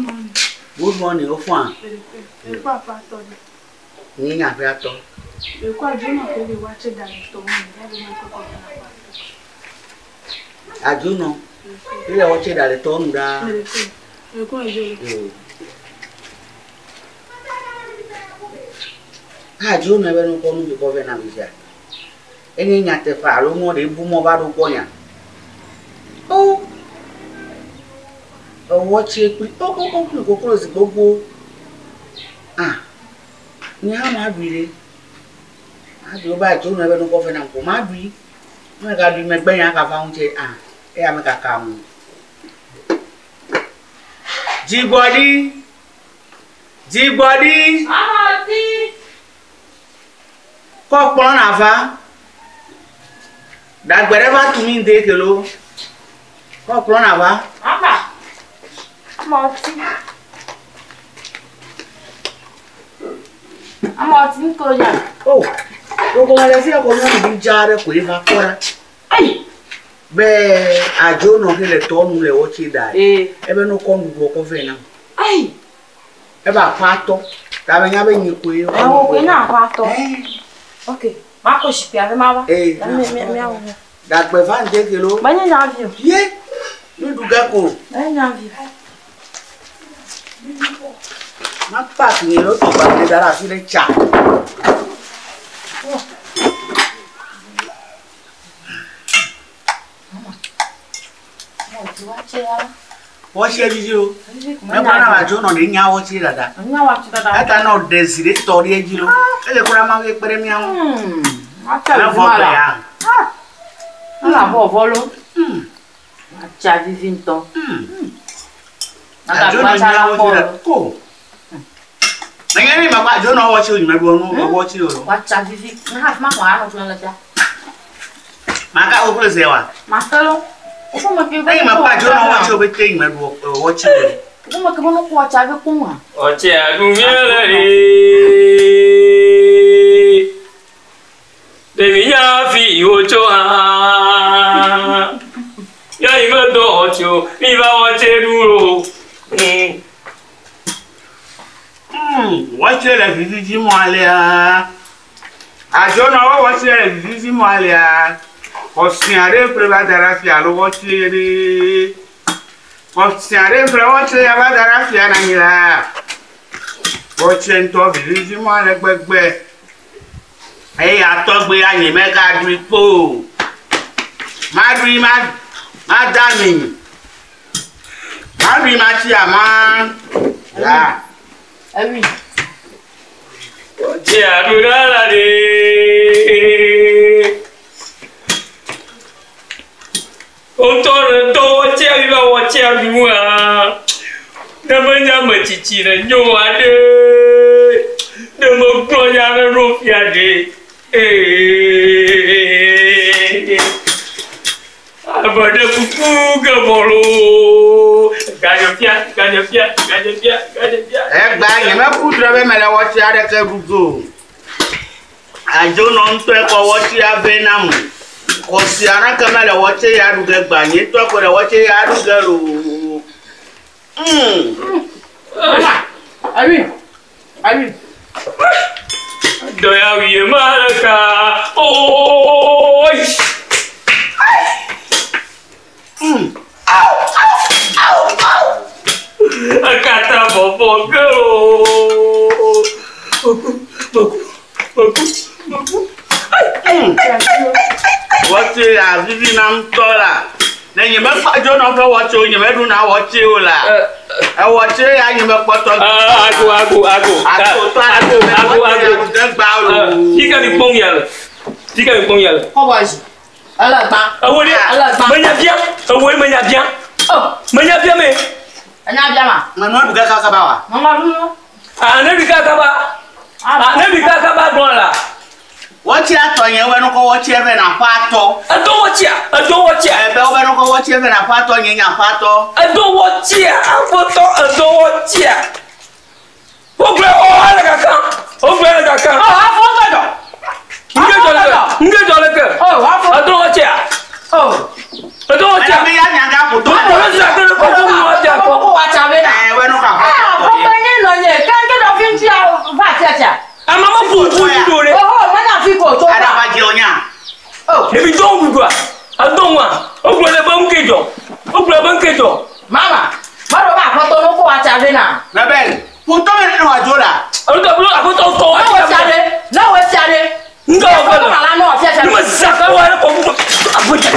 morning. Good morning, wofɔa? Ekɔ aƒe atɔ ɖe. Nye nye aƒe atɔ. Ekɔ adzonɔ ke le watse da le tɔwo me. Ya be ma kɔkɔ na aƒe atɔ. Adzonɔ. Ele wɔtse ɖa le tɔwo nu ɖaa. Ekɔ edzo le. Yoo. Adzonɔ be nukɔ nu kɔ vɛ na mi sia. Enye nyateƒe alo mɔ ɖe bu mɔ va ɖo gbɔ nya. O. Ewɔtse kpli o o o kpli koklozi gbogbo. Ah. Nye hã maɖui ɖe. Maɖui wobe adzonɔ be nukɔ vɛ nam ko maɖui. Ne megaɖui megbe nya gava ŋu tse ah eya mekaka ŋu. Dzigbɔɖi. Dzigbɔɖi. Amati. Kɔ kplɔ na va. Ɖagbe ɖe va tu mi ŋde ke lo. Kɔ kplɔ na va. Ama. Amati. Amati ŋkɔ nya. O. Gbogbo le fi ko nyɔnuvi dza aɖe koe va kpɔ ɖa. Ayi. Be adzonɔ ke le tɔ nu le wɔtse ɖa. Ee. Ebe no kɔ nuɖuɖu kɔ vɛ nam. Ayi. Ebe aƒe atɔ. Ta be nya be nye koe. Ɛwɔ koe na aƒe atɔ. Ɛɛ. Ok. Makɔ zikpui afi ma va. Ee. Mi mi mi awɔ. Ɖagbe va ŋde ke lo. Menye nyavi o. Ye. Nuɖu ge ko. Menye nyavi o. Ma pack nye lo tɔ gba da ɖe afi ɖe tsa. Amati watse ya. Wɔtse vivi o. Mekpɔ na adzonɔ ɖe nya wɔtse dada. Nya watse dada. Eta nɔ ɖe zi ɖe tɔ ɖe edzi lo. Ele kura ma ke kpe ɖe mía ŋu. Watse Ne vɔ vivi gbe la. ya. Ele abe vɔvɔ lo. Watse vivi ŋutɔ. Adzonɔ nya wɔtse dada. Ko. Menye ne mekpɔ adzonɔ wɔtse o, nye meɖua nu wɔtse o lo. Watse vivi. Ne hafi makɔ anɔ kplɔ le fia. Maka koklo ze wa. Mate lo. Woƒe me ke. Eye mekpɔ adzonɔ wɔtse o be te nye meɖu wɔtse o. Woƒe me ke be nokɔ watse ave kpɔm hã. Wɔtse aɖu míele ɖe. Ɖevi nya fi wotso hã. Yayi medo wɔtse o, mi va wɔtse ɖu o. Wɔtse le vivivi mɔ alea. Adzonɔ wɔ wɔtse le vivivi mɔ alea. Xɔsi aɖe ƒle va da ɖe afi alo wɔtse ɖe. Xɔsi aɖe ƒle wɔtse ya va da ɖe afia na anyi la. Wɔtse ŋutɔ vivivi mɔ ale gbegbe. Eya tɔgbe ya nye megaɖui kpo o. Maɖui ma mada mi. Maɖui matsi ama. Ya. Ewi. Wɔtse aɖu ɖe la ɖe. Wotɔ ɖe tɔ wɔtse mi va wɔtse aɖu hã. Ne menye ame tsitsi ɖe nyo aɖe. Ne megblɔ nya ɖe ɖo fia ɖe. Ee. Ame ɖe kuku ge vɔ loo. Ganye fia, ganye fia, ganye fia, ganye fia. Egba nye meku drɔ be mele wɔtse aɖeke ɖu ge o. Adzonɔ ŋutɔe kɔ wɔtsea vɛ nam. Xɔsi aɖeke mele wɔtse ya ɖu ge gba nye ŋutɔ ko le wɔtse ya ɖu ge loo. Ewi. Ewi. Dɔya wie ma ɖeka. Oyi. Ekata vɔvɔ ge o. Meku, meku, meku, meku. Wɔtse ya vivi na ŋutɔ la. Ne nye mekpɔ adzonɔ ƒe wɔtse o, nye meɖuna wɔtse o la. Ewɔtse ya nye mekpɔtɔ. Ago, ago, ago. Ago, tɔ Ago, ago, wɔtse ya ago. ɖu ge gba loo. Fika mi kpɔm ya le. Fika mi kpɔm ya le. Kɔbɔ zi. Ele gbã. Ewo ɖe. Ele gbã. Menya bia. Ewoe menya bia. Oh. Menya bia me. Enya bia ma. Menua ɖu ge kaka ba wa. Mama ɖu nu. Ah, ne ɖui kaka ba. Ah, ne ɖui kaka ba gbɔn la. Wɔtse atɔ nye wo nukɔ wɔtse vɛ na ƒe atɔ. Edo wɔtsea. Edo wɔtsea. Ebe wo nukɔ wɔtse vɛ na ƒe atɔ nye nya ƒe atɔ. Edo wɔtsea. Aƒetɔ edo wɔtsea. Wogblẽ o ele kaka. Wogblẽ ele kaka. Oh, afɔ ŋutɔ dzɔ. Ŋge dzɔ le ke. Ŋge dzɔ le ke. Oh, afɔ. Edo wɔtsea. Oh. Edo wɔtsea. Ame ya nya ga ƒo tɔ. Wogblẽ le ke kɔ kɔ mu wɔtsea kɔ. Kɔkɔ watse ave na. Ɛ wo nukɔ Ɖevi dɔ ŋuɖuɖua. Adɔ ŋua. Wogblɔ ɖe be ŋke dzɔ. Wogblɔ be ŋke dzɔ. Mama, meɖo be aƒetɔ no ko watsa vɛ na. Rebel, ƒotɔ me ne wòadzo ɖa. Alo tɔ blo aƒetɔ tɔ Ne wò sia ɖe, ne wò sia ɖe. Ŋke wɔ fɛ la. Ne wò fiafia. Ne me zã kɔ wɔ kɔ. Aƒetɔ.